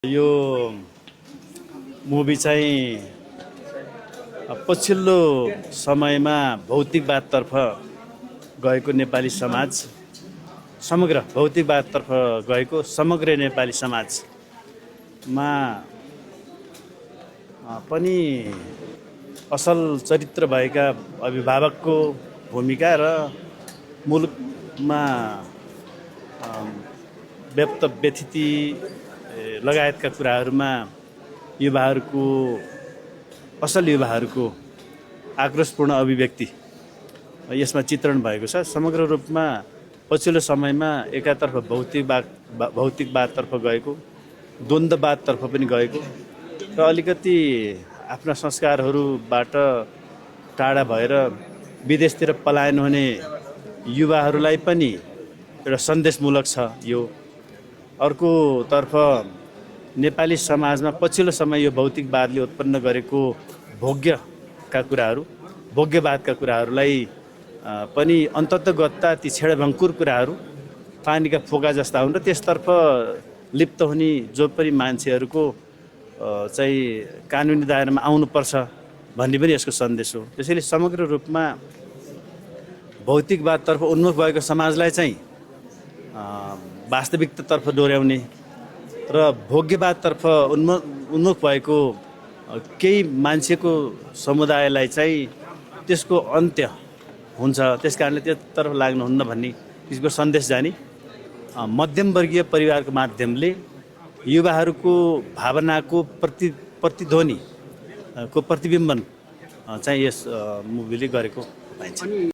यो मुभी चाहिँ पछिल्लो समयमा भौतिकवादतर्फ गएको नेपाली समाज, समग्र भौतिकवादतर्फ गएको समग्र नेपाली समाजमा पनि असल चरित्र भएका अभिभावकको भूमिका र मुलुकमा व्यक्त व्यथिति लगायतका कुराहरूमा असल युवाहरूको आक्रोशपूर्ण अभिव्यक्ति यसमा चित्रण भएको छ। समग्र रूपमा पछिल्लो समयमा एकातर्फ भौतिकवादतर्फ गएको, द्वन्द्ववादतर्फ पनि गएको र अलिकति आफ्ना संस्कारहरूबाट टाढा भएर विदेशतिर पलायन हुने युवाहरूलाई पनि एउटा सन्देशमूलक छ यो। अर्कोतर्फ नेपाली समाजमा पछिल्लो समय यो भौतिकवादले उत्पन्न गरेको भोग्यवादका कुराहरूलाई पनि अन्ततगत्ता ती छेडभङ्कुर कुराहरू पानीका फोका जस्ता हुन् र त्यसतर्फ लिप्त हुने जो पनि मान्छेहरूको चाहिँ कानुनी दायरामा आउनुपर्छ भन्ने पनि यसको सन्देश हो। त्यसैले समग्र रूपमा भौतिकवादतर्फ उन्मुख भएको समाजलाई चाहिँ वास्तविकतातर्फ डोर्याउने र भोग्यवादतर्फ उन्मुख भएको केही मान्छेको समुदायलाई चाहिँ त्यसको अन्त्य हुन्छ, त्यस कारणले त्यसतर्फ लाग्नुहुन्न भन्ने किसिमको सन्देश जाने मध्यमवर्गीय परिवारको माध्यमले युवाहरूको भावनाको प्रतिध्वनिको प्रतिबिम्बन चाहिँ यस मुभीले गरेको पाइन्छ।